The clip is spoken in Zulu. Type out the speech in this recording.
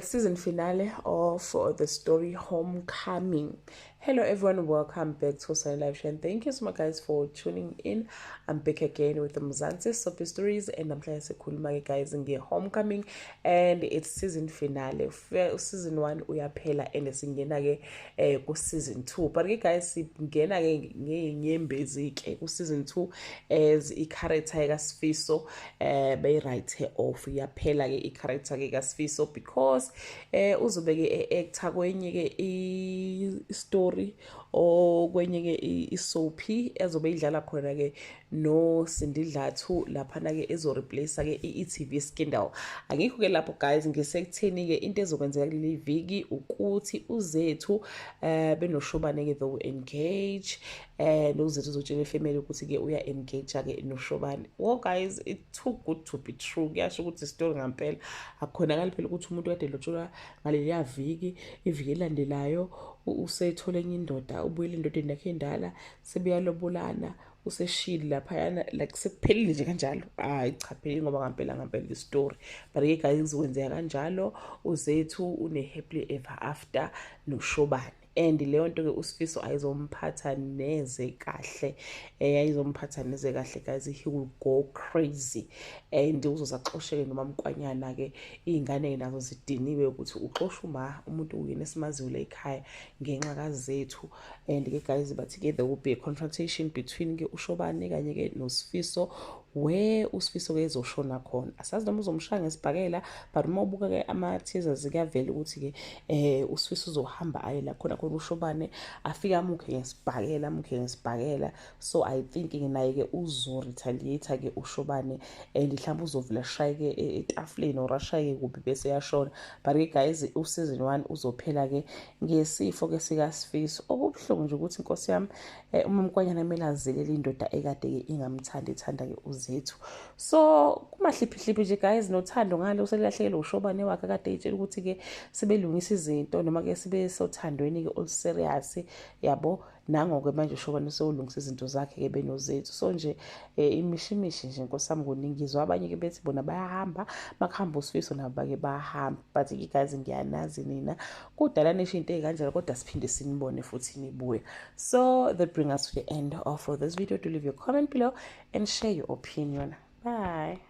It's season finale of the story Homecoming. Hello everyone, welcome back to Sunny Live Show and thank you so much guys for tuning in. I'm back again with the Mzansi Soapy Stories and namhlanje sikhuluma ke guys nge-Homecoming and it's season finale. Season 1 uyaphela and singena ke ku season 2. But ke guys, singena ke ngenyembezi ke ku season 2 as i-character kaSifiso beyi-write off. Iyaphela ke i-character ke kaSifiso because uzobe ke e-actor kwenye ke i-story or kwenye ke i-soapie ezobe idlala khona ke no Sindi Dlathu laphana ke ezo-replace ke i-e-TV Scandal. Angikho ke lapho guys, ngisekutheni ke into ezokwenzeka kuleli viki ukuthi uZethu benoShobane ke they will engage and uZethu uzotshela ifamily ukuthi ke uya engage ke noShobane. Well guys, it too good to be true. Kuyasho ukuthi story ngampela akukhonakali phela ukuthi umuntu kade lotsholwa ngaleliya viki, iviki elandelayo usethole enye indoda, ubuyele endodeni yakhe endala, sebeyalobolana, useshile laphayana, like sekuphelile nje kanjalo. Hayi cha, phelile ngoba ngampela ngampela istory. But ke guys, kuzokwenzeka kanjalo, uZethu une-happily ever after noShobane and leyo nto ke uSifiso ayizomphatha neze kahle, ayizomphatha neze kahle guys. He will go crazy and uzozaxosheke noma mkwanyana ke. Iy'ngane ke nazo zidiniwe ukuthi uxosha uma umuntu uyena esimaziyo la ekhaya ngenxa kaZethu. And ke guys, bathi ke there will be a confrontation between ke uShobane kanye ke noSifiso where uSifiso ke ezoshona khona. Asazi noma uzomshaya ngesibhakela, but uma ubuka ke ama-teasers kuyavela ukuthi ke uSifiso uzohamba aye la khona khona uShobane, afike amukhe ngesibhakela, amukhe ngesibhakela. So I think ke naye ke uzo-retaliate ke uShobane and mhlawumbe uzovela ashayeke etafuleni or ashayeke kuphi bese yashona. But ke guys, u-season 1 uzophela ke ngesifo ke sikaSifiso. Okubuhlungu nje ukuthi inkosi yami uma mkwanyana kumele azilele indoda ekade ke ingamthandi, ithanda ke uZethu. So kumahliphihliphi nje guys, nothando ngale uselahlekelwe uShobane wakhe kade eyitshela ukuthi ke sebelungisa izinto noma ke sibe sothandweni ke olu-serious yabo. Nango-ke manje uShobane sewulungisa izinto zakhe ke benoZethu. So nje imishimishi nje nkosi yami kuningi. Izwa abanye ke bethi bona bayahamba, makuhamba uSifiso nabo bake bahamba. But ke guys, ngiyanazi nina kudala nisho into ey'kanjalo, kodwa siphinde sinibone futhi nibuya. So that bring us to the end of this video. Do leave your comment below and share your opinion. Bye.